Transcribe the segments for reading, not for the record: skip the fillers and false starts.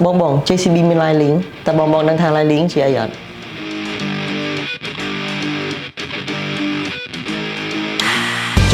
បងបង JCB មាន Live Link តើបងបងដឹងថា Live Link ជាអីអត់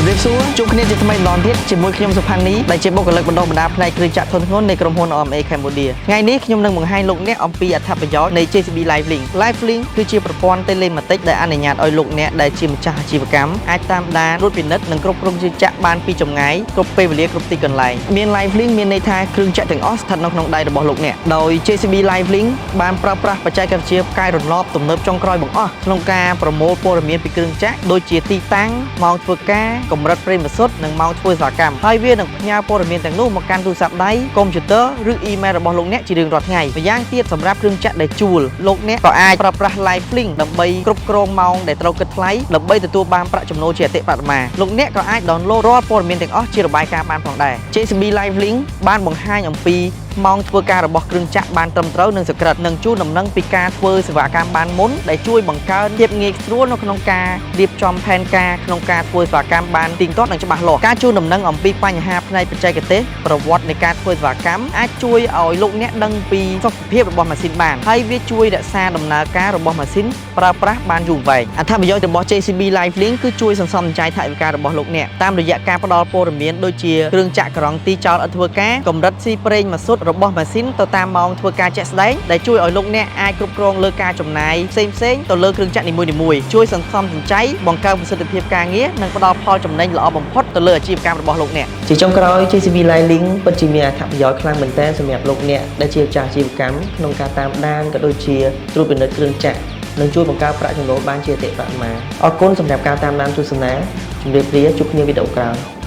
ជំរាបសួរជួបគ្នាជាថ្មីម្ដងទៀតជាមួយខ្ញុំសុផាន់នីដែលជាបុគ្គលិកបណ្ដុះបណ្ដាលផ្នែកគ្រឿងចក្រធុនធ្ងន់នៃក្រុមហ៊ុន OMA Cambodia ថ្ងៃនេះខ្ញុំនឹងបង្ហាញលោកអ្នកអំពីអត្ថប្រយោជន៍នៃ JCB Live Link។ Live Link គឺជាប្រព័ន្ធតេឡេម៉ាទិកដែលអនុញ្ញាតឲ្យលោកអ្នកដែលជាម្ចាស់អាជីវកម្មអាចតាមដានត្រួតពិនិត្យនិងគ្រប់គ្រងគ្រឿងចក្របានពីចម្ងាយគ្រប់ពេលវេលាគ្រប់ទីកន្លែងមាន Live Link មានន័យថាគ្រឿងចក្រទាំងអស់ស្ថិតនៅក្នុងដៃរបស់លោកអ្នកដោយ JCB Live Link បានប្រើប្រាស់បច្ចេកវិទ្យាផ្កាយរណបទំនើបចុងក្រោយបង្អស់ក្នុងការប្រមូលព័ត៌មានពីគ្រឿងចក្រដូចជាទីតាំងម៉ោងធ្វើការកម្រិតប្រេងម៉ាស៊ូតនិងម៉ោងធ្វើសេវាកម្មហើយវានឹងផ្ញើព័ត៌មានទាំងនោះមកកាន់ទូរស័ព្ទដៃកុំព្យូទ័រឬអ៊ីមែលរបស់លោកអ្នកជារៀងរាល់ថ្ងៃម្យ៉ាងទៀតសម្រាប់គ្រឿងចក្រដែលជួលលោកអ្នកក៏អាចប្រើប្រាស់ Live Link ដើម្បីគ្រប់គ្រងម៉ោងដែលត្រូវគិតថ្លៃដើម្បីទទួលបានប្រាក់ចំណូលជាអតិបរមាលោកអ្នកក៏អាច download រាល់ព័ត៌មានទាំងអស់ជារបាយការណ៍បានផងដែរ JCB Live Link បានបង្ហាញអំពីម៉ោងធ្វើការរបស់គ្រឿងចក្របានត្រឹមត្រូវនិងសុក្រិតនិងជូនដំណឹងពីការធ្វើសេវាកម្មបានមុនដែលជួយបង្កើនភាពងាយស្រួលនៅក្នុងការរៀបចំផែនការក្នុងការធ្វើសេវាកម្មបានទៀងទាត់និងច្បាស់លាស់ការជូនដំណឹងអំពីបញ្ហាផ្នែកបច្ចេកទេសប្រវត្តិនៃការធ្វើសេវាកម្មអាចជួយឲ្យលោកអ្នកដឹងពីសុខភាពរបស់ម៉ាស៊ីនបានហើយវាជួយរក្សាដំណើរការរបស់ម៉ាស៊ីនប្រើប្រាស់បានយូរអង្វែងអត្ថប្រយោជន៍របស់ JCB Live Link គឺជួយសន្សំសំចៃថវិការបស់លោកអ្នកតាមរយៈការផ្ដល់ព័ត៌មានដូចជាគ្រឿងចក្រការ៉ង់ទីចោលឥតធ្វើការកម្រិតស៊ីប្រេងម៉ាស៊ូតរបស់ម៉ាស៊ីនទៅតាមម៉ោងធ្វើការជាក់ស្ដែងដែលជួយឲ្យលោកអ្នកអាចគ្រប់គ្រងលើការចំណាយផ្សេងៗទៅលើគ្រឿងចក្រនីមួយៗជួយសន្សំសំចៃបង្កើនប្រសិទ្ធភាពការងារនិងផ្ដល់ផលចំណេញល្អបំផុតទៅលើអាជីវកម្មរបស់លោកអ្នក ជាចុងក្រោយ JCB Live Link ពិតជាមានអត្ថប្រយោជន៍ខ្លាំងមែនទែនសម្រាប់លោកអ្នកដែលជាម្ចាស់អាជីវកម្មក្នុងការតាមដានក៏ដូចជាត្រួតពិនិត្យគ្រឿងចក្រនិងជួយបង្កើនប្រាក់ចំណូលបានជាអតិបរមាអរគុណសម្រាប់ការតាមដានទស្សនាជម្រាបលាជួបគ្នាវីដេអូក្រោយ។